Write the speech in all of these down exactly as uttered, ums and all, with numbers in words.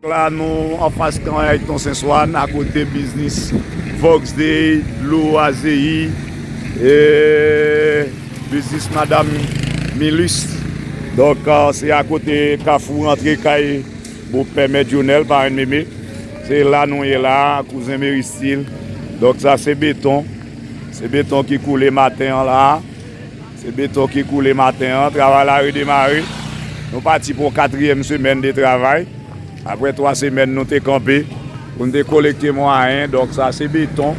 La nou anfas kan Ayton Senswan, akote biznis Fox Day, dlo, azeyi, e biznis Madanm Milus. Donk, euh, se akote kafou rantre kay bopè Mèt Jonèl, parenn Meme. Se la nou ye la, kouzen Meristil. Donk, sa se beton. Se beton ki koule maten an la. Se beton ki koule maten an. Travay la redemare. Nou pati pou yon katriyèm semèn de travay. Apre twa semèn, nou te kanpe pou n te kolekte mwayen. Donk, sa se beton.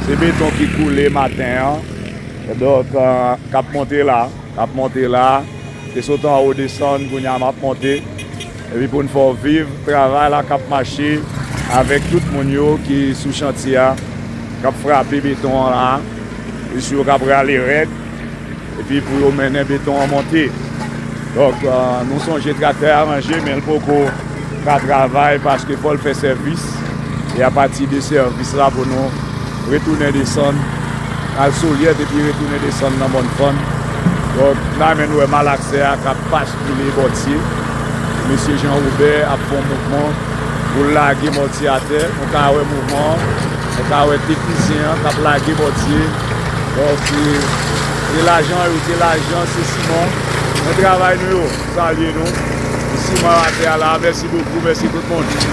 Se beton ki koule maten an. Donk, euh, k ap monte la. K ap monte la. Te sot anwo desann, kounye a m ap monte. Epi pou n fè w viv travay la k ap mache avèk tout moun yo ki sou chantye a, k ap frape beton an la. Mesye yo k ap rale rèd. Epi pou yo mennen beton an monte. Donk, euh, nou sonje traktè a ranje, men l poko ka travay paske fò l fè sèvis. E apati de sèvis la pou nou retounen desann, al Solyèt epi retounen desann nan Mòn Fann. Donk, n a menm wè malaksè a k ap baskile mòtye. Mesye Jean Robert ap fè yon mouvman pou l lage mòtye atè. Nou ka wè mouvman an. Nou ka wè teknisyen an k ap lage mòtye. Donk, se, se lajan yo, se lajan, se siman. Men travay nou yo, salye nou. Siman atè a la, mèsi bokou, mèsi tout moun.